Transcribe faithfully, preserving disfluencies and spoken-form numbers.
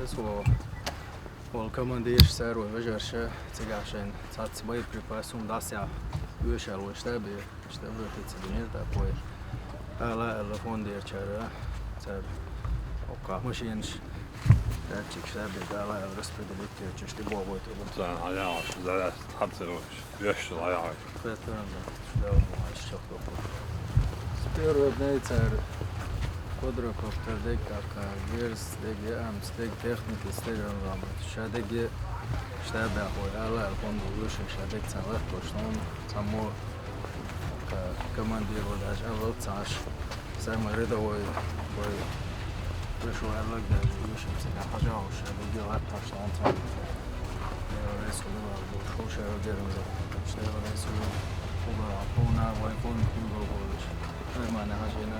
Со вол командирш цар вай вежарша, цигахьшен цац боеприпас ум дасья вешал вай штабе, штаб ратица дунер такой. Ала ала фондер чара, цар окка машинш, датчик штабе, ала ала распределить чешти богой трубу. Цан аяш, зараз хатсерваш, вешал аяш. Хэтэрэн да, да, ум аш чахтоку. С первого дня цар квадрокоптер дег, как герс дег, амс дег, техники стереон рамот. Шадеги штабе хой, ала фонду выши шадег цан лах кошнон, само командир водаш, ала цаш. Самый рядовой, такой, пришёл, я лаг даже выши, цена хажал, шадеги лак кошнон цан. Я ресу не могу, шел шел дерем за. Что я ресу, угла, полна, вайфон, кюгл, голыш. Нормально, хажина.